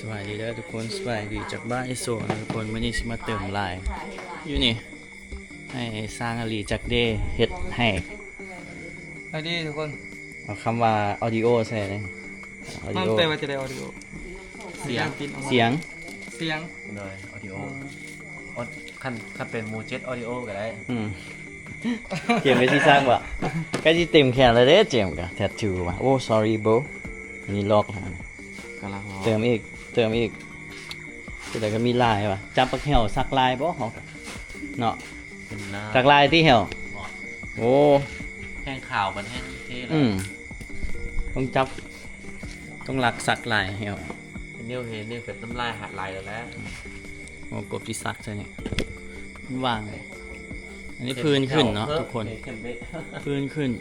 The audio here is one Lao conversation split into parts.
ສະບາຍດີເດີທຸກຄົນ ສະບາຍດີຈາກບ້ານເອໂຊນະທຸກຄົນ. ມື້ນີ້ຊິມາເຕີມລາຍຢູ່ນີ້ ໃຫ້ຊ່າງອາລີຈັກເດ້ເຮັດໃຫ້. ສະບາຍດີທຸກຄົນ. ເອົາຄຳວ່າ audio ໃສ່ເລີຍ. ມັນແປວ່າຈະໄດ້ audio ສຽງ ສຽງ ສຽງ ໂດຍ audio ອືມ ອໍ ຄັນ ຄັນເປັນໝູ່ເຈັດ audio ກໍໄດ້. ອືມ ເຈມກໍຊິສັກບໍ່? ໃກ້ຊິເຕັມແຂນແລ້ວເດ້ ເຈມກໍ tattoo ວ່າ. ໂອ້ sorry bro ອັນນີ້ລອກແລ້ວ ກຳລັງລອກ ເຕີມອີກ ເຕີມອີກ. ຜູ້ໃດກໍມີລາຍວ່າ ຈັບບັກແຫ້ວສັກລາຍບໍ່ ເຮົາເນາະ? ເປັນລາຍ ສັກລາຍຕິແຫ້ວ. ໂອ້ ແຫ້ງຂາວກັນແຫ້ງເທ່ແລ້ວ. ອືມ ຕ້ອງຈັບ ຕ້ອງລັກສັກລາຍແຫ້ວ. ເຫັນນິ້ວ ເຫັນນິ້ວເປັນນ້ຳລາຍໄຫຼແລ້ວແຫຼະ. ໂອ້ ກົບຊິສັກໃສ່ນີ້ ມັນຫວ່າງເດ້. ອັນນີ້ພື້ນຂຶ້ນເນາະທຸກຄົນ ພື້ນຂຶ້ນ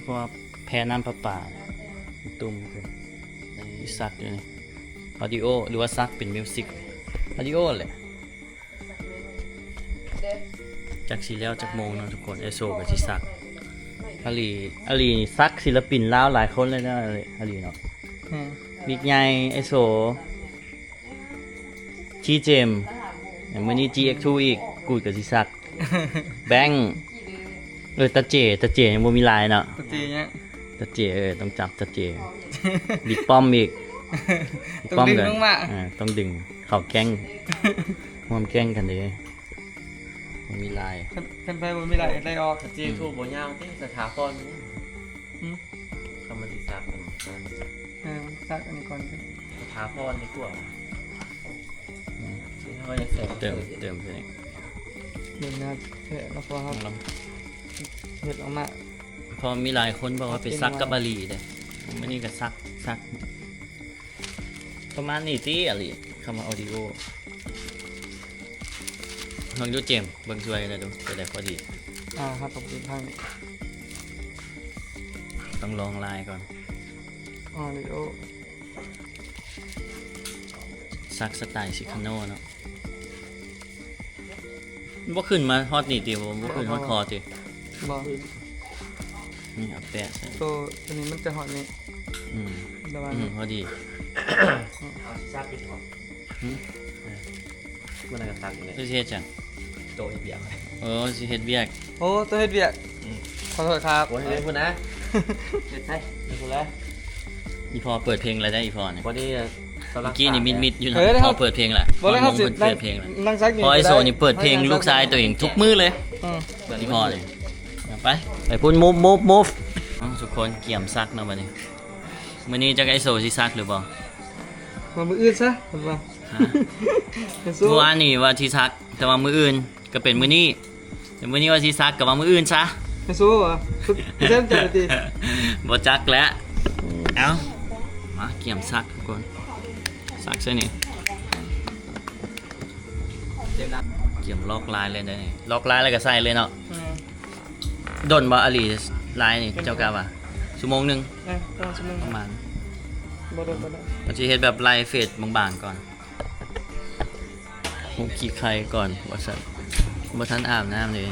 ເພາະວ່າແພ້ນ້ຳປະປາ ຕຸ່ມຂຶ້ນ. ຊິສັກຢູ່ນີ້ audio ຫຼືວ່າສັກເປັນ music audio ແຫຼະ. ຈັກຊິແລ້ວຈັກໂມງເນາະທຸກຄົນ. ເອໂຊກໍຊິສັກ. ອາລີ ອາລີນີ້ສັກສິລະປິນລາວຫຼາຍຄົນເລີຍເນາະ ອາລີເນາະ. ແມ່ນ ມິກໃຫຍ່ ເອໂຊ ຈີເຈມ ມື້ນີ້ ຈີເອັກທູອີກ ກູດກໍຊິສັກ. ແບັງ ເອີ ຕາເຈ ຕາເຈຍັງບໍ່ມີລາຍເນາະ. ຕາເຈຍັງ ຕາເຈ ເອີ ຕ້ອງຈັບຕາເຈ. ບິກປ້ອມອີກ ບິກປ້ອມກໍ ເອີ ຕ້ອງດຶງເຂົ້າແກ້ງ ຮ່ວມແກ້ງກັນເດ້. ບໍ່ມີລາຍ ຄັນ ຄັນໃຜບໍ່ມີລາຍໄດ້ອອກ. ຈີເອັກທູບໍ່ຍາວຕິ ສະຖາພອນ. ຫືມ ຄຳວ່າຊິສັກ ເອີ ສັກອັນນີ້ກ່ອນ ສະຖາພອນດີກວ່າ. ອືມ ເຮົາຢາກໃສ່ ເຕີມ ເຕີມໄປນີ້ ເບິ່ງໜ້າແທ້ເນາະ ເພາະເຮົາເຮັດອອກມາ ເພາະມີຫຼາຍຄົນບອກວ່າໄປສັກກັບອາລີເດ້. ມື້ນີ້ກໍສັກ ສັກ ປະມານນີ້ຕິ ອາລີ ຄຳວ່າ audio. ເບິ່ງດູເຈມ ເບິ່ງຊ່ວຍກັນດູ ຕົວໃດພໍດີ. ອ່າ ເຮົາຕ້ອງເປັນທາງນີ້ ຕ້ອງລອງລາຍກ່ອນ. ອໍ audio ສັກສະໄຕຊິຄາໂນເນາະ. ບໍ່ຂຶ້ນມາຮອດນີ້ຕິ ບໍ່ ບໍ່ຂຶ້ນຮອດຄໍຕິ. ບໍ່ ນີ້ເອົາແປະໃສ່ ໂຕ ໂຕນີ້ມັນຈະຮອດນີ້. ອືມ ລະຫວ່າງ ອືມ ນີ້ ພໍດີ. ເອົາຊິສັກຢູ່ບໍ່? ຫືມ ເອີ ມັນກໍສັກຢູ່ນີ້. ຊິເຮັດຫຍັງ? ໂຕເຮັດວຽກ. ໂອ້ ຊິເຮັດວຽກ. ໂອ້ ໂຕເຮັດວຽກ. ອືມ ຂໍໂທດຄັບ. ໂອ້ຍ ເຮັດພຸ້ນນະ ເຮັດໃສ ເຮັດພຸ້ນລະ. ອີ່ພໍ່ເປີດເພງແລ້ວໄດ໋ ອີ່ພໍ່ນີ້. ພໍດີ ເມື່ອກີ້ນີ້ມິດໆຢູ່ນະ ເອີ ພໍ່ເປີດເພງແລ້ວ. ບໍ່ແລ້ວ ເຮົາຊິນັ່ງ ເປີດເພງແລ້ວ ນັ່ງສັກຢູ່. ພໍ່ໄອ້ໂຊນີ້ເປີດເພງລູກຊາຍຕົວເອງທຸກມື້ເລີຍ. ອືມ ອີ່ພໍ່ນີ້. ໄປ ໄປພຸ້ນ move move move. ເອົ້າ ທຸກຄົນກຽມສັກເນາະບັດນີ້. ມື້ນີ້ຈັກໄອ້ໂຊຊິສັກຫຼືບໍ່? ວ່າມື້ອື່ນຊະ ເພິ່ນວ່າ. ຮະ? ໄອ້ໂຊ ມື້ວານນີ້ວ່າຊິສັກ ແຕ່ວ່າມື້ອື່ນກໍເປັນມື້ນີ້. ແຕ່ມື້ນີ້ວ່າຊິສັກກໍວ່າມື້ອື່ນຊະ. ໄອ້ໂຊຫວາ? ແຊມໃຈຕິ? ບໍ່ຈັກແຫຼະ. ອືມ ເອົ້າ ມາກຽມສັກທຸກຄົນ ສັກໃສ່ນີ້ ກຽມລອກລາຍເລີຍເດ້ນີ້. ລອກລາຍແລ້ວກໍໃສ່ເລີຍເນາະ. ອືມ ດົນບໍ່ອາລີລາຍນີ້? ເຈົ້າກະວ່າຊົ່ວໂມງໜຶ່ງ. ເອີ ປະມານຊົ່ວໂມງ ປະມານ ບໍ່ດົນປານໃດ. ມັນຊິເຮັດແບບໄລ່ເຟດບາງໆກ່ອນ. ຮຸບຂີ້ໄຂ່ກ່ອນວ່າຊັ້ນ. ບໍ່ທັນອາບນ້ຳເລີຍ.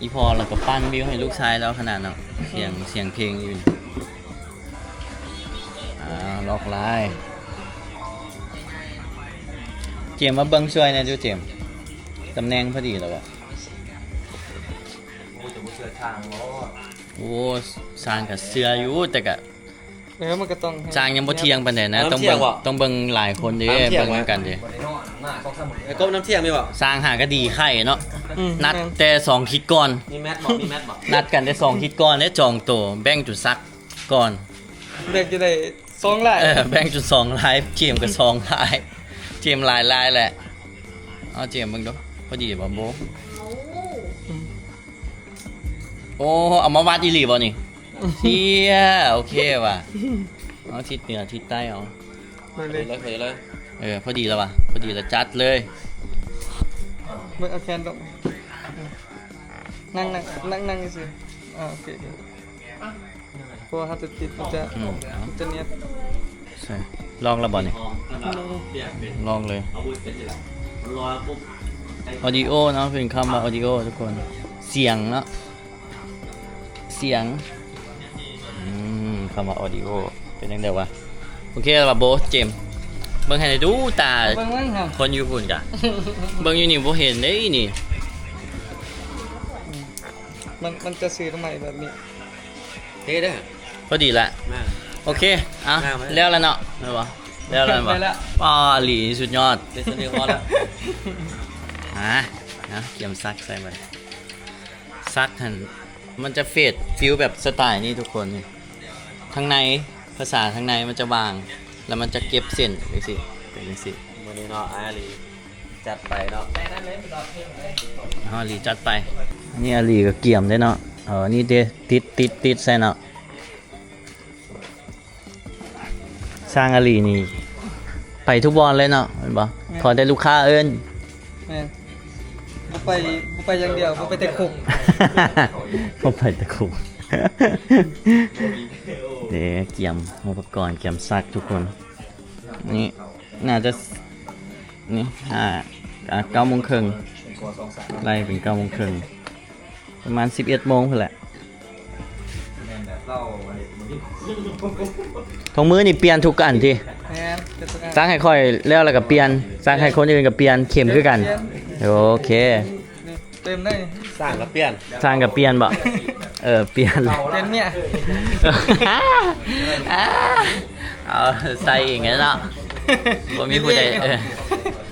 ອີ່ພໍ່ລາວກໍປັ່ນວິວໃຫ້ລູກຊາຍລາວຂະໜາດເນາະ. ສຽງ ສຽງເພງຢູ່. ອ່າ ລອກລາຍ. ເຈມມາເບິ່ງຊ່ວຍແດ່ດູເຈມ. ຕຳແໜ່ງພໍດີແລ້ວບໍ່? ໂອ້ ຈະບໍ່ເຊື່ອຊ່າງບໍ່? ໂອ້ ຊ່າງກໍເຊື່ອຢູ່ ແຕ່ກໍ ເອີ ມັນກໍຕ້ອງ ຊ່າງຍັງບໍ່ທ່ຽງປານໃດນະ. ຕ້ອງເບິ່ງ ຕ້ອງເບິ່ງຫຼາຍຄົນເດ້ ເບິ່ງນຳກັນເດ້. ໄອ້ກົບນ້ຳທ່ຽງມີບໍ່? ຊ່າງຫາກະດີໄຂ່ເນາະ. ອືມ ນັດແຕ່ສອງທິດກ່ອນ. ມີແມັດບໍ່? ມີແມັດບໍ່? ນັດກັນແຕ່ສອງທິດກ່ອນເດ້ ຈອງໂຕ ແບ່ງຈຸດສັກກ່ອນ. ແບ່ງຈະໄດ້ສອງລາຍ. ເອີ ແບ່ງຈຸດສອງລາຍ. ເຈມກໍສອງລາຍ. ເຈມຫຼາຍລາຍແຫຼະ. ເອົາເຈມເບິ່ງດູ ພໍດີບໍ່ໂບ? ອືມ ໂອ້ ເອົາມາວັດອີ່ຫຼີບໍ່ນີ້? ເຊຍ ໂອເຄວ່ະ. ເອົາທິດເໜືອທິດໃຕ້ເອົາ. ໄປເລີຍ ໄປເລີຍ. ເອີ ພໍດີແລ້ວຫວາ ພໍດີແລ້ວ ຈັດເລີຍ. ເບິ່ງ ເອົາແຂນລົງ ນັ່ງ ນັ່ງ ນັ່ງ ນັ່ງຊື່ໆ. ອ່າ ໂອເຄ ເພາະວ່າເຮົາຈະຕິດ ມັນຈະ ອືມ ມັນຈະໜຽບ. ໃຊ່ ລອງແລ້ວບໍ່ນີ້? ລອງ ລອງເລີຍ. ອອດີໂອເນາະ ເປັນຄຳວ່າອອດີໂອທຸກຄົນ ສຽງເນາະ ສຽງ. ອືມ ຄຳວ່າອອດີໂອເປັນຈັ່ງໃດຫວາ? ໂອເຄລະບໍ່ ເຈມ ເບິ່ງໃຫ້ແດ່ດູຕາ ເບິ່ງເບິ່ງ ຄົນຢູ່ພຸ້ນກະ ເບິ່ງຢູ່ນີ້ບໍ່ເຫັນເດ້ນີ້ ມັນ ມັນຈະຊື່ທຳໄມແບບນີ້ ເທເດີ ພໍດີລະ ໂອເຄ ເອົາ ແລ້ວລະເນາະ ແມ່ນບໍ່ ແລ້ວລະແມ່ນບໍ່ ໄດ້ລະ ອໍ ອີ່ຫຼີສຸດຍອດ ເປັນສຸດຍອດລະ ອ່າ ນະ ກຽມສັກໃສ່ບັດ ສັກຫັ້ນ ມັນຈະເຟດຟິວແບບສະໄຕນີ້ທຸກຄົນນີ້ ທາງໃນ ພາສາທາງໃນມັນຈະຫວ່າງ ແລ້ວມັນຈະເກັບເສັ້ນຈັ່ງຊີ້ ເປັນຈັ່ງຊີ້ ມື້ນີ້ເນາະ ອາລີຈັດໄປເນາະ ອາລີຈັດໄປ ນີ້ອາລີກໍກຽມເດ້ເນາະ ເອີ ນີ້ເດ້ ຕິດ ຕິດ ຕິດໃສ່ເນາະ ຊ່າງອາລີນີ້ໄປທຸກບ່ອນເລີຍເນາະ ແມ່ນບໍ່? ແມ່ນ ຂໍແຕ່ລູກຄ້າເອີ້ນ ແມ່ນ ບໍ່ໄປ ບໍ່ໄປຢ່າງດຽວ ບໍ່ໄປແຕ່ຄຸກ ບໍ່ໄປແຕ່ຄຸກ ເດ້ ກຽມອຸປະກອນກຽມສັກທຸກຄົນ ນີ້ໜ້າຈະ ນີ້ ຫ້າ ອ່າ ເກົ້າໂມງເຄິ່ງ ໄລ່ເປັນເກົ້າໂມງເຄິ່ງ ປະມານສິບເອັດໂມງພຸ້ນແຫຼະ ແມ່ນແຫຼະ ເຮົາອັນນີ້ ຖົງມືນີ້ປ່ຽນທຸກອັນຕິ ແມ່ນ ເປັນທຸກອັນ ຊັກໃຫ້ຂ້ອຍແລ້ວ ແລ້ວກໍປ່ຽນ ຊັກໃຫ້ຄົນອື່ນກໍປ່ຽນ ເຂັມຄືກັນ ປ່ຽນ ໂອເຄ ນີ້ ເຕັມເລີຍ ຊ່າງກໍປ່ຽນ ຊ່າງກໍປ່ຽນບໍ່ ເອີ ປ່ຽນ ປ່ຽນເມຍ ເອົາໃສ່ອີກແລ້ວເນາະ ບໍ່ມີຜູ້ໃດ ເອີ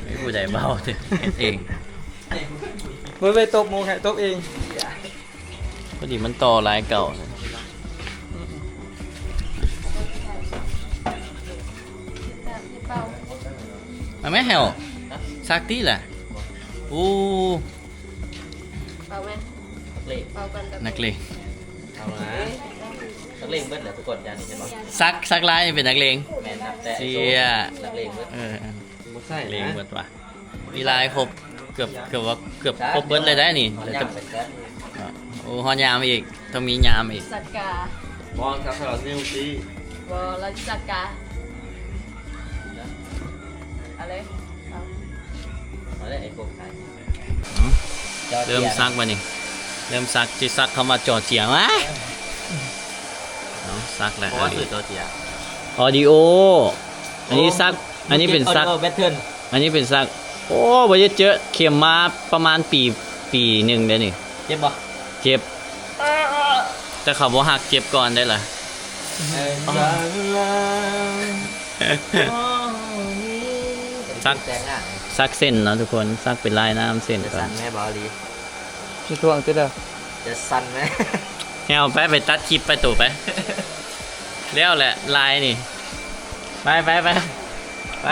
ມີຜູ້ໃດເວົ້າຕິ ເຮັດເອງ ບໍ່ໄປຕົບໝູ່ໃຫ້ ຕົບເອງ ພໍດີມັນຕໍ່ລາຍເກົ່າ ມາແມ່ແຫ້ວ ຊັກຕິລະ ໂອ້ ເປົ່າແມ່ນ ເປົ່າກ່ອນ ນັກເລງ ເອົາລະ ນັກເລງເບິດແຫຼະທຸກຄົນ ຈານນີ້ເຫັນບໍ່ ຊັກ ຊັກລາຍນີ້ເປັນນັກເລງ ແມ່ນ ນັບແຕ່ ເຊຍ ນັກເລງເບິດ ເອີ ບໍ່ໃສ່ ເລງເບິດວ່າ ມີລາຍຄົບ ເກືອບ ເກືອບວ່າ ເກືອບຄົບເບິດເລີຍໄດ໋ນີ້ ຍັງເປັນແຊບ ໂອ້ ຮອດຍາມອີກ ຕ້ອງມີຍາມອີກ ຈັດກາ ມອງ ຈັບສະຫຼອດ ນິ້ວຊີ້ ບໍ່ ລາວຈັດກາ ເອົາເລີຍ ເອົາ ເອົາເລີຍ ໄອ້ກົກຂາຍ ເລີ່ມສັກບາດນີ້ ເລີ່ມສັກ ຊິສັກຄຳວ່າຈໍເຈຍ ວ້າຍ ເອົາ ສັກແລ້ວ ເພາະວ່າຊື່ຈໍເຈຍ ອອດີໂອ ອັນນີ້ສັກ ອັນນີ້ເປັນສັກ Audio Battle ອັນນີ້ເປັນສັກ ໂອ້ ບໍ່ໄດ້ເຈີເຂັມມາປະມານປີ ປີໜຶ່ງເດ້ນີ້ ເຈັບບໍ່? ເຈັບ ແຕ່ເຂົາບໍ່ຮັກເຈັບກ່ອນໄດ້ລະ ເອີ ສັກ ສັກເສັ້ນເນາະທຸກຄົນ ສັກເປັນລາຍນ້ຳເສັ້ນກ່ອນ ແມ່ບາລີ ຊິທວງຕິເດີ ຈະສັ່ນແມ ແຮວໄປ ໄປຕັດຄລິບໄປໂຕໄປ ແລ້ວແຫຼະລາຍນີ້ ໄປ ໄປ ໄປ ໄປ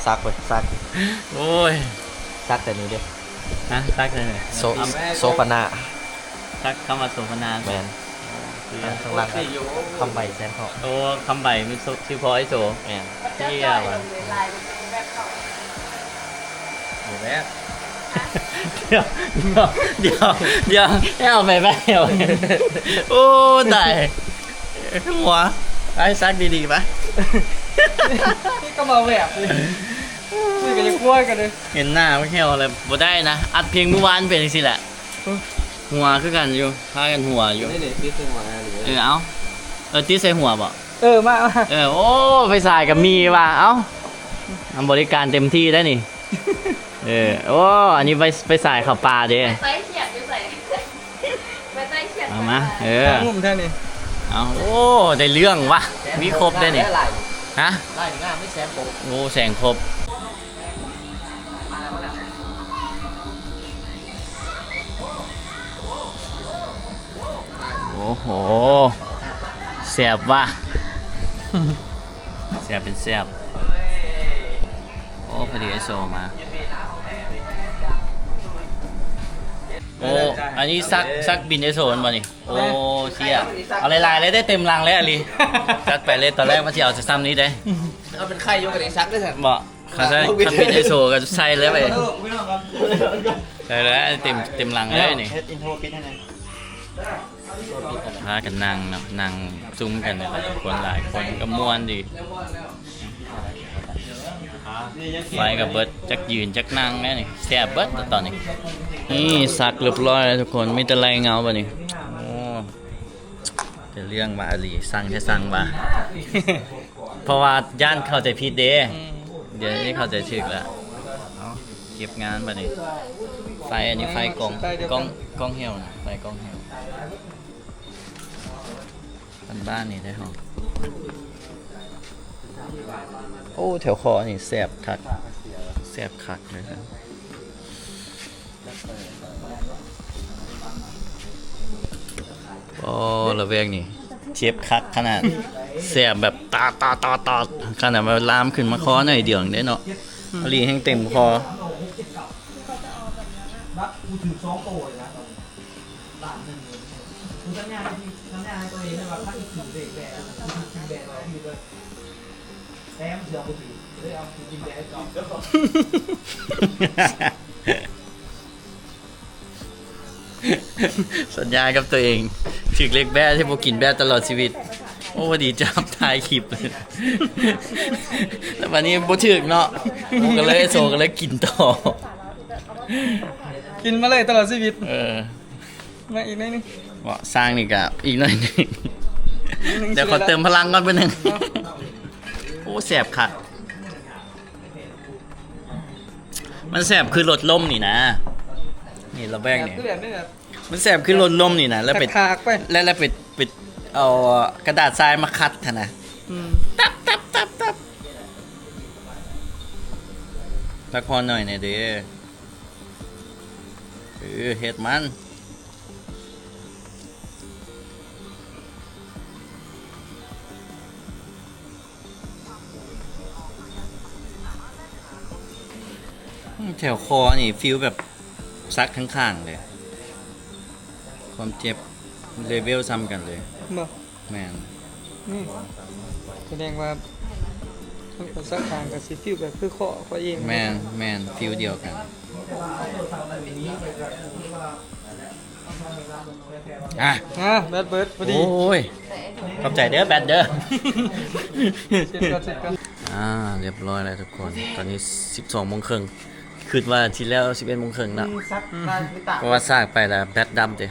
ສັກເວີຍ ສັກ ໂອ້ຍ ສັກແຕ່ນີ້ເດ້ ຮະ ສັກແຕ່ນີ້ ໂສ ໂສພະນາ ສັກຄຳວ່າໂສພະນາ ແມ່ນ ຂ້າງຫຼັງຄຳໃບແສນເພາະ ໂອ້ ຄຳໃບມີຊື່ພໍ່ໄອ້ໂສ ແມ່ນ ເຈົ້າ ເຈົ້າ ເຈົ້າ ບໍ່ແບບ ດຽວ ດຽວ ດຽວ ດຽວ ແອວໄປ ໄປ ໂອ້ ຕາຍ ຫົວ ໄອ້ສັກດີໆ ປະ ນີ້ກໍມາແບບ ນີ້ກໍຍັງກົວກັນເລີຍ ເຫັນໜ້າມັນແຮວແລ້ວບໍ່ໄດ້ນະ ອັດເພງມື້ວານເປັນຈັ່ງຊີ້ແຫຼະ ຫົວຄືກັນຢູ່ ພາກັນຫົວຢູ່ ນີ້ໆ ຕິດໃສ່ຫົວ ເອີ ເອົາ ເອີ ຕິດໃສ່ຫົວບໍ? ເອີ ມາ ມາ ເອີ ໂອ້ ໄຟສາຍກໍມີວ່າ ເອົ້າ ນຳບໍລິການເຕັມທີ່ໄດ໋ນີ້ ເອີ ໂອ້ ອັນນີ້ໄຟ ໄຟສາຍເຂົ້າປ່າເດ້ ໄຟຂຽດຢູ່ໃສ? ໄປໃຕ້ຂຽດ ເອົາມາ ເອີ ງຸ້ມແທ້ນີ້ ເອົາ ໂອ້ ໄດ້ເລື່ອງວະ ມີຄົບໄດ໋ນີ້ ຮະ ລາຍງາມມີແສງຄົບ ໂອ້ ແສງຄົບ ໂອ້ໂຫ ແຊບວ່າ ແຊບເປັນແຊບ ໂອ້ ພໍດີໄອ້ໂຊມາ ໂອ້ ອັນນີ້ສັກ ສັກບິນໄອ້ໂຊແມ່ນບໍ່ນີ້? ໂອ້ ເຊຍ ເອົາຫຼາຍໆເລີຍເດ້ ເຕັມລັງເລີຍອາລີ ຈັດໄປເລີຍ ຕອນແລກວ່າຊິເອົາແຕ່ຊ່ຳນີ້ເດ້ ເອົາເປັນໄຂ່ຢູ່ກໍໄດ້ສັກເດ້ຊັ້ນ ບໍ່ ຄັນ ຄັນປິດໄອໂຊກໍໃສ່ເລີຍໄປ ໃສ່ເລີຍ ເຕັມ ເຕັມຫຼັງເລີຍນີ້ ເຮັດອິນໂທປິດໃຫ້ແດ່ ພາກັນນັ່ງເນາະ ນັ່ງຊຸມກັນ ຄົນຫຼາຍຄົນກໍມ່ວນດີ ໄຟກໍເບິດ ຈັກຢືນຈັກນັ່ງແລ້ວນີ້ ແຊບເບິດຕອນນີ້ ນີ້ສັກຮຽບຮ້ອຍແລ້ວທຸກຄົນ ມີແຕ່ໄລ່ເງົາບາດນີ້ ໂອ້ ເປັນເລື່ອງວ່າອີ່ຫຼີ ສັ່ງແທ້ສັ່ງວ່າ ເພາະວ່າຢ້ານເຂົ້າໃຈຜິດເດ້. ອືມ ດຽວນີ້ເຂົ້າໃຈຖືກແລ້ວ. ເອົາ ເກັບງານບັດນີ້. ໄຟອັນນີ້ໄຟກ້ອງ ໄຟດຽວກັນ ກ້ອງ ກ້ອງແຫ້ວນະ ໄຟກ້ອງແຫ້ວ. ບ້ານໆນີ້ໄດ໋ເຮົາ. ໂອ້ ແຖວຄໍນີ້ແຊບຄັກ ແຊບຄັກເລີຍ. ອໍ ລະແວງນີ້ເຈັບຄັກຂະໜາດ ແສບແບບຕາດໆໆໆ ຂະໜາດວ່າລາມຂຶ້ນມາຄໍໜ້ອຍດຽວເດ້ເນາະ. ອືມ ອີ່ຫຼີ ແຮ່ງເຕັມຄໍ. ສັນຍາກັບຕົວເອງ ຖືກເລກແບ້ ທີ່ບໍ່ກິນແບ້ຕະຫຼອດຊີວິດ. ໂອ້ ພໍດີຈັບຖ່າຍຄລິບ ແລ້ວບັດນີ້ບໍ່ຖືກເນາະ ໂອ້ ກໍເລີຍ ໂຊກໍເລີຍກິນຕໍ່ ກິນມາເລີຍຕະຫຼອດຊີວິດ. ເອີ ມາອີກໜ້ອຍໜຶ່ງ ເບາະສ້າງນີ້ກະອີກໜ້ອຍໜຶ່ງ ດຽວຂໍເຕີມພະລັງກ່ອນເພິ່ນໜຶ່ງ. ໂອ້ ແຊບຄັກ. ມັນແຊບຄືລົດລົ້ມນີ້ນະ ນີ້ລະແວງນີ້ ແບບຄືແບບນີ້ແບບ ມັນແຊບຄືລົດລົ້ມນີ້ນະ ແລ້ວໄປ ແລ້ວ ແລ້ວໄປ ໄປເອົາກະດາດຊາຍມາຂັດຫັ້ນນະ. ອືມ ຕັບໆໆໆ ພັກຜ່ອນໜ້ອຍແດ່ເດີ. ເອີ ເຮັດມັນ. ອືມ ແຖວຄໍນີ້ຟີລແບບສັກຂ້າງໆເລີຍ ຄວາມເຈັບເລເວວສ່ຳກັນເລີຍ. ບໍ່ ແມ່ນ ອືມ ສະແດງວ່າມັນກໍສັກຂ້າງກໍຊິຟີລແບບຄືຄໍ ຄໍເອງ. ແມ່ນ ແມ່ນ ຟີລດຽວກັນ. ອ່ະ ອ່າ ແບັດເບີດພໍດີ. ໂອ້ຍ ຂອບໃຈເດີ ແບັດເດີ. ເຊັກກ່ອນ ເຊັກກ່ອນ. ອ່າ ຮຽບຮ້ອຍແລ້ວທຸກຄົນ ຕອນນີ້ສິບສອງໂມງເຄິ່ງ ຄິດວ່າຊິແລ້ວສິບເອັດໂມງເຄິ່ງເນາະ ອືມ ເພາະວ່າສາກໄປແລ້ວແບັດດັບເດ້.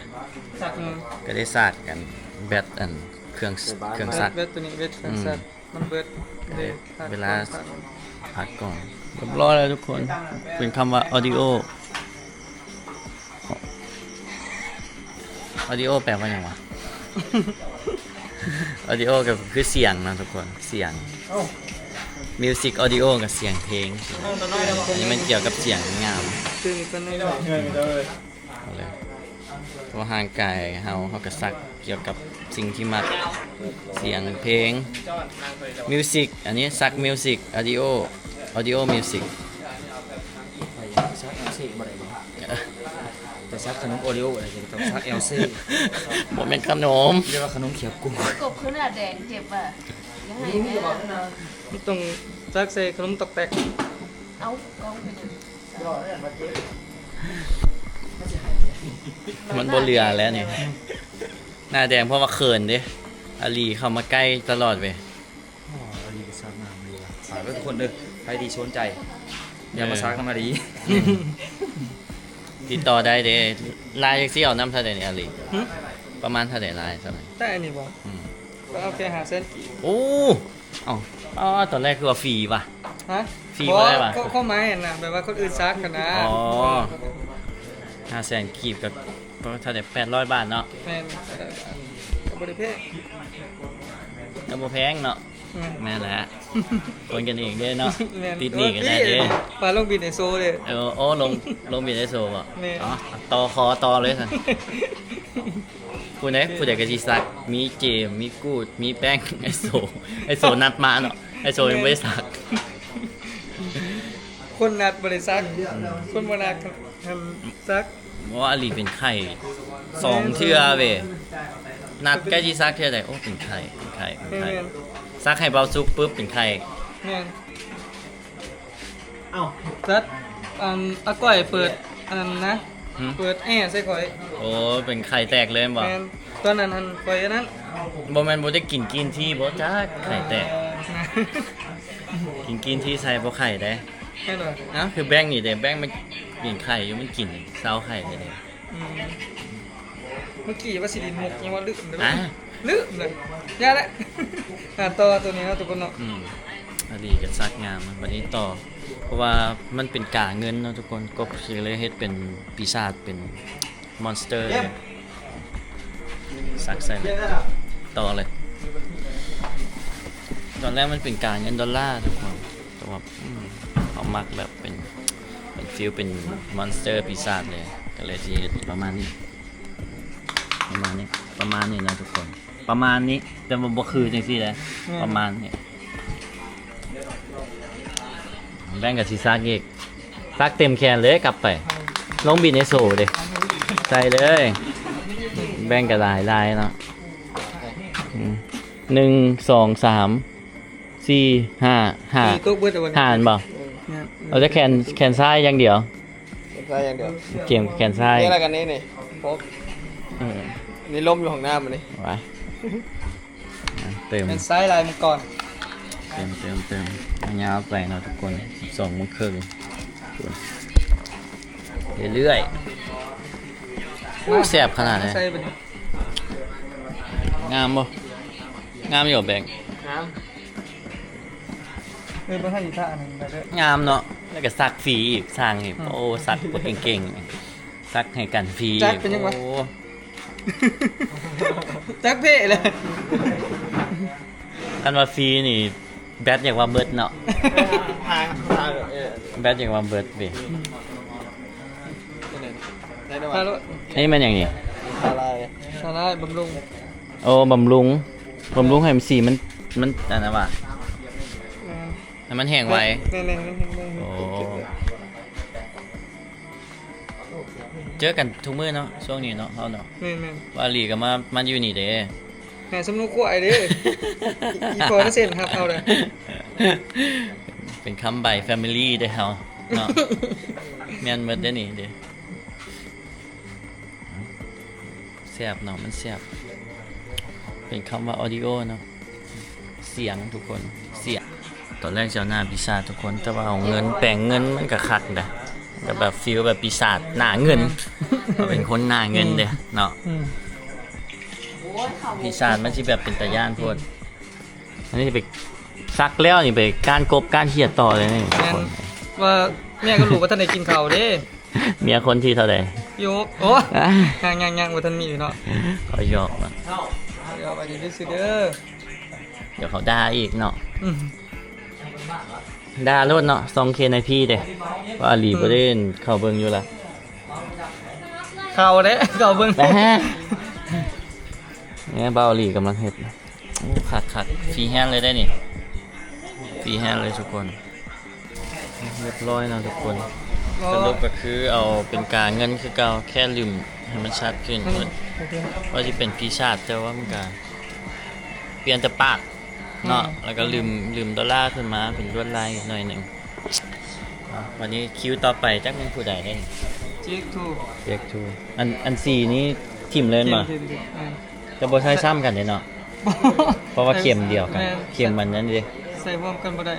ສາກຫຍັງ? ກໍໄດ້ສາກກັນ ແບັດອັນເຄື່ອງ ເຄື່ອງສັກ ແບັດ ແບັດໂຕນີ້ ແບັດເຄື່ອງສັກ. ອືມ ມັນເບີດເດ້ ເວລາພັກກ່ອນ. ຮຽບຮ້ອຍແລ້ວທຸກຄົນ ເປັນຄຳວ່າ ອອດິໂອ. ອອດິໂອແປວ່າຫຍັງວະ? ອອດິໂອກໍຄືສຽງເນາະທຸກຄົນ ສຽງ ມິວສິກອອດິໂອກໍສຽງເພງ. ອັນນີ້ມັນກ່ຽວກັບສຽງງາມ ເອົາເລີຍ ເພາະວ່າຮ່າງກາຍເຮົາ ເຮົາກໍສັກ ກ່ຽວກັບສິ່ງທີ່ມັກ ສຽງເພງ ມິວສິກ ອັນນີ້ສັກມິວສິກ ອອດິໂອ ອອດິໂອມິວສິກ. ໄປສັກແອວເຊບໍ່ໄດ້ບໍ່? ໄປສັກຂະໜົມໂອຣີໂອໄດ້ ຕ້ອງສັກແອວເຊ. ບໍ່ແມ່ນຂະໜົມ ຮຽກວ່າຂະໜົມຂຽບກຸ້ງ. ກົບຄືໜ້າແດງເຈັບວ່າ ຢ່າໃຫ້ແມ່ ມັນຕ້ອງສັກໃສ່ຂະໜົມຕອກແຕກ. ເອົາ ກ້ອງໄປເດີ. ມັນບໍ່ເຫຼືອແລ້ວນີ້ ໜ້າແດງເພາະວ່າເຂີນເດ້ ອາລີເຂົ້າມາໃກ້ຕະຫຼອດເວີຍ. ອໍ ອາລີກໍສັກງາມດີວ່າ ຝາກເດີທຸກຄົນເດີ ໃຜທີ່ສົນໃຈ ຢາກມາສັກນຳອາລີ ຕິດຕໍ່ໄດ້ເດ້. ລາຍຈັກຊິເອົານຳເທົ່າໃດນີ້ອາລີ? ຫື? ປະມານເທົ່າໃດລາຍສ່ຳນີ້? ແຕ່ອັນນີ້ບໍ່? ອືມ ກໍເອົາແຄ່ຫ້າແສນກີບ. ໂອ້ ເອົ້າ ອໍ ຕອນແລກຄືວ່າຟຣີວະ? ຮະ? ຟຣີບໍ່ໄດ້ວະ? ຄວາມໝາຍຫັ້ນນະ ແບບວ່າຄົນອື່ນສັກຫັ້ນນະ. ອໍ ຫ້າແສນກີບກໍປະມານເທົ່າໃດ? ແປດຮ້ອຍບາດເນາະ. ແມ່ນ ກໍບໍ່ໄດ້ແພງ ກໍບໍ່ແພງເນາະ. ແມ່ນແຫຼະ ຄົນກັນເອງເດ້ເນາະ. ແມ່ນ ຕິດໜີ້ກັນໄດ້ເດ້. ວ່າລົງບິນໃຫ້ໂຊເດ້. ເອີ ໂອ້ ລົງ ລົງບິນໃຫ້ໂຊບໍ່? ແມ່ນ ເອົາ ຕໍ່ຂໍຕໍ່ເລີຍຊັ້ນ. ຜູ້ໃດ ຜູ້ໃດກໍຊິສັກ ມີເຈມ ມີກູດ ມີແປ້ງ ໄອໂຊ ໄອໂຊນັດມາເນາະ ໄອໂຊຍັງບໍ່ໄດ້ສັກ. ຄົນນັດບໍ່ໄດ້ສັກ ຄົນບໍ່ນັດ ຄັນສັກ. ບໍ່ ອາລີເປັນໄຂ້ສອງເທື່ອເວີຍ ນັດໃກ້ຊິສັກເທື່ອໃດ ໂອ້ ເປັນໄຂ້ ເປັນໄຂ້ ເປັນໄຂ້. ແມ່ນ ສັກໃຫ້ເບົາສຸກປຶບເປັນໄຂ້. ແມ່ນ ເອົ້າ ຈັດ ອັນ ອາກ້ອຍເປີດ ອັນນັ້ນນະ. ຫື? ເປີດແອໃສ່ຂ້ອຍ. ໂອ້ ເປັນໄຂ້ແຕກເລີຍແມ່ນບໍ່? ແມ່ນ ຕອນນັ້ນຫັ້ນຂ້ອຍອັນນັ້ນ ບໍ່ແມ່ນບໍ່ໄດ້ກິນກຣີນທີບໍ່ຈັກ ໄຂ້ແຕກ. ເອີ ນະ ກິນກຣີນທີໃສ່ບໍ່ໄຂ້ເດ້. ແມ່ນບໍ່? ອ້າວ ຄືແບັງນີ້ເດ້ ແບັງມັນເປັນໄຂ້ຢູ່ ມັນກິນເຊົາໄຂ້ເດ້. ອືມ ເມື່ອກີ້ວ່າຊິຫຼິ້ນມຸກ ຍັງວ່າລືມເດ້. ອ່າ ລືມເລີຍ ຢ່າແຫຼະ ອ່າ ຕໍ່ໂຕນີ້ເນາະທຸກຄົນເນາະ. ອືມ ອັນນີ້ກໍສັກງາມນະ ບັດນີ້ຕໍ່ ເພາະວ່າມັນເປັນກາເງິນເນາະທຸກຄົນ ກໍຊິເລີຍເຮັດເປັນປີສາດ ເປັນມອນສະເຕີ ສັກໃສ່ເລີຍ ຕໍ່ເລີຍ. ຕອນແລກມັນເປັນກາເງິນໂດລາທຸກຄົນ ແຕ່ວ່າ ອືມ ເຮົາມັກແບບເປັນ ເປັນຟີລເປັນມອນສະເຕີປີສາດເລີຍ ກໍເລີຍຊິເຮັດປະມານນີ້ ປະມານນີ້ ປະມານນີ້ນະທຸກຄົນ ປະມານນີ້ ແຕ່ວ່າບໍ່ຄືຈັ່ງຊີ້ເດ້ ປະມານນີ້. ແບງກະຊິສັກອີກ ສັກເຕັມແຂນເລີຍ ກັບໄປລົງບິນເອໂຊເດ້ ໃສ່ເລີຍ. ແບງກະຫຼາຍລາຍເນາະ ອືມ ໜຶ່ງ ສອງ ສາມ ສີ່ ຫ້າ ຫ້າ ຫ້າ ຕົກເບິດແລ້ວ ຫ້າ ແມ່ນບໍ່? ເອີ ແມ່ນ ເອົາແຕ່ແຂນ ແຂນຊ້າຍຢ່າງດຽວ ແຂນຊ້າຍຢ່າງດຽວ ກຽມແຂນຊ້າຍ ນີ້ລະກັນ ນີ້ ນີ້ ເອີ ນີ້ລົມຢູ່ຫ້ອງນ້ຳນີ້ ວ່າ ອ່ະ ເຕີມ ແມ່ນສາຍລາຍມັງກອນ ເຕີມ ເຕີມ ເຕີມ ຍາວໄປເນາະທຸກຄົນ ສິບສອງໂມງເຄິ່ງ ເລື້ອຍໆ. ໂອ້ ແຊບຂະໜາດໃດ ງາມບໍ່? ງາມຢູ່ແບງ ງາມ ເອີ ບໍ່ທັນອີກທ່າໜຶ່ງ ງາມເນາະ ແລ້ວກໍສັກຟຣີອີກ ຊ່າງນີ້ ອືມ ໂອ້ ສັກບໍ່ເກັ່ງໆ ສັກໃຫ້ກັນຟຣີ ຈັກເປັນຫຍັງວະ? ໂອ້ ຈັກເພເລີຍ ຄັນວ່າຟຣີນີ້ ແບັດຢາກວ່າເບິດເນາະ ແບັດຢາກວ່າເບິດເວີຍ ໄດ້ແລ້ວ ອັນນີ້ແມ່ນຫຍັງນີ້? ສາຫຼ່າຍ ສາຫຼ່າຍບຳລຸງ ໂອ້ ບຳລຸງ ບຳລຸງໃຫ້ມັນ ສີມັນ ມັນອັນນັ້ນວ່າ ແມ່ນ ໃຫ້ມັນແຫ້ງໄວ ແມ່ນໆ ໂອ້ ເຈີກັນທຸກມື້ເນາະ ຊ່ວງນີ້ເນາະ ເຮົາເນາະ ແມ່ນໆ ວ່າຫຼີກໍມາ ມາຢູ່ນີ້ເດ້ ແມ່ນ ສຳນົວຄວາຍເດ້ ອີ່ພໍ່ນະເຊັນຮັບເອົາເດ້ ເປັນຄຳໃບແຟມິລີເດ້ເຮົາເນາະ ແມ່ນໝົດເດ້ນີ້ເດ້ ແຊບເນາະ ມັນແຊບ ເປັນຄຳວ່າອອດິໂອເນາະ ສຽງທຸກຄົນ ສຽງ ຕອນແລກຊິເອົາໜ້າປີສາດທຸກຄົນ ແຕ່ວ່າເອົາເງິນ ແປງເງິນມັນກໍຄັກນະ ກໍແບບຟີລແບບປີສາດໜ້າເງິນ ເຮົາເປັນຄົນໜ້າເງິນເດ້ເນາະ ອືມ ປີສາດມັນຊິແບບເປັນຕາຢ້ານໂພດ ອັນນີ້ໄປສັກແລ້ວນີ້ໄປກ້ານກົບກ້ານຂຽດຕໍ່ເລີຍນີ້ ແມ່ນ ວ່າເມຍກັບລູກບໍ່ທັນໄດ້ກິນເຂົ້າເດ້ ເມຍຄົນທີເທົ່າໃດ? ຢູ່ ໂອ້ ຍັງໆໆ ບໍ່ທັນມີເນາະ ເຂົາຫຍອກເນາະ ຫຍອກອັນນີ້ຊື່ໆເດີ ດຽວເຂົາດ່າອີກເນາະ ອືມ ດ່າໂລດເນາະ ຊ່ອງເຄນໄອພີເດ້ ວ່າອາລີ ອືມ ບໍ່ໄດ້ເຂົ້າເບິ່ງຢູ່ລະ ເຂົ້າເດ້ ເຂົ້າເບິ່ງ ແມ່ບ່າວອາລີກຳລັງເຮັດ ໂອ້ ຄັກໆ ຟຣີແຮນເລີຍເດ້ນີ້ ຟຣີແຮນເລີຍທຸກຄົນ ຮຽບຮ້ອຍເນາະທຸກຄົນ ສະຫຼຸບກໍຄືເອົາເປັນກາເງິນຄືເກົ່າ ແຄ່ລຶ້ມໃຫ້ມັນຊັດຂຶ້ນ ມັນ ວ່າຊິເປັນປີສາດ ແຕ່ວ່າມັນກະປ່ຽນແຕ່ປາກເນາະ ອືມ ແລ້ວກໍລຶ້ມ ລຶ້ມໂດລາຂຶ້ນມາເປັນລວດລາຍໜ້ອຍໜຶ່ງ ອ່ະ ບັດນີ້ຄິວຕໍ່ໄປ ຈັກແມ່ນຜູ້ໃດເດ້ ເຈັກທູ ເຈັກທູ ອັນ ອັນສີນີ້ຖິ້ມເລີຍແມ່ນບໍ່? ຖິ້ມ ຖິ້ມ ແມ່ນ ຈະບໍ່ໃສ່ຊ້ຳກັນເດ້ເນາະ ບໍ່ ເພາະວ່າເຂັມດຽວກັນ ແມ່ນ ເຂັມມັນນັ້ນເດ້ ໃສ່ຮ່ວມກັນບໍ່ໄດ້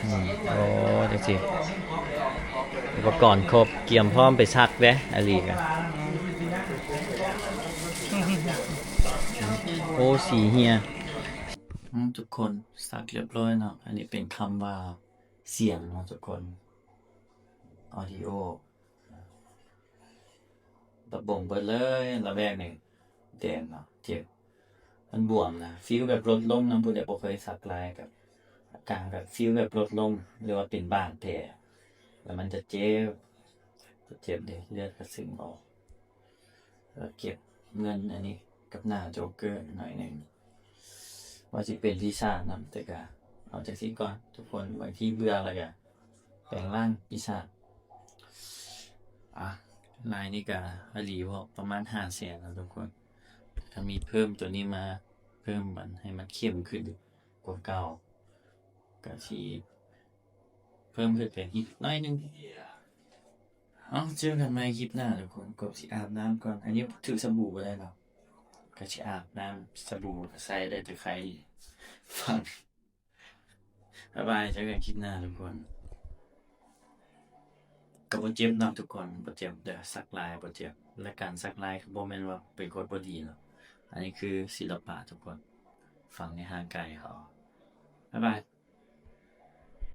ອືມ ໂອ້ ຈັ່ງຊີ້ ອຸປະກອນຄົບ ກຽມພ້ອມໄປສັກເດ້ ອາລີກະ ໂອ້ ສີເຮ່ຍ ອືມ ທຸກຄົນ ສັກຮຽບຮ້ອຍເນາະ ອັນນີ້ເປັນຄຳວ່າ ສຽງເນາະທຸກຄົນ ອອດີໂອ ລະບົງເບິດເລີຍ ລະແວກນີ້ແດງເນາະ ເຈັບ ມັນບວມນະ ຟີລແບບລົດລົງນຳ ຜູ້ໃດບໍ່ເຄີຍສັກລາຍ ກະ ອາການກະຟີລແບບລົດລົງ ຫຼືວ່າເປັນບາດແຜ ລະມັນຈະເຈັບ ຈະເຈັບເດ້ ເລືອດກະຊຶມອອກ ລະເກັບເງິນອັນນີ້ກັບໜ້າໂຈເກີໜ້ອຍໜຶ່ງ ວ່າຊິເປັນວິຊານຳ ແຕ່ກະເອົາຈັ່ງຊີ້ກ່ອນທຸກຄົນ ບາງທີເບື່ອລະກະ ແປງຮ່າງປີສາດ ອ່ະ ລາຍນີ້ກະອາລີບອກປະມານຫ້າແສນເນາະທຸກຄົນ ຖ້າມີເພີ່ມໂຕນີ້ມາເພີ່ມມັນໃຫ້ມັນເຂັ້ມຂຶ້ນກວ່າເກົ່າ ກະຊິເພີ່ມຂຶ້ນໄປອີກໜ້ອຍໜຶ່ງ ເອົາ ເຈີກັນໃໝ່ຄລິບໜ້າທຸກຄົນ ກະຊິອາບນ້ຳກ່ອນ ອັນນີ້ຖືສະບູບໍ່ໄດ້ດອກ ກະຊິອາບນ້ຳ ສະບູກະໃຊ້ໄດ້ແຕ່ໄຄຝັ່ງ ບາຍບາຍ ເຈີກັນຄລິບໜ້າທຸກຄົນ. ກໍບໍ່ເຈັບເນາະທຸກຄົນ ບໍ່ເຈັບເດີ ສັກລາຍບໍ່ເຈັບ ແລະການສັກລາຍກໍບໍ່ແມ່ນວ່າເປັນການບໍ່ດີເນາະ ອັນນີ້ຄືສິລະປະທຸກຄົນ ຝັງໃນຮ່າງກາຍເຮົາ ບາຍບາຍ.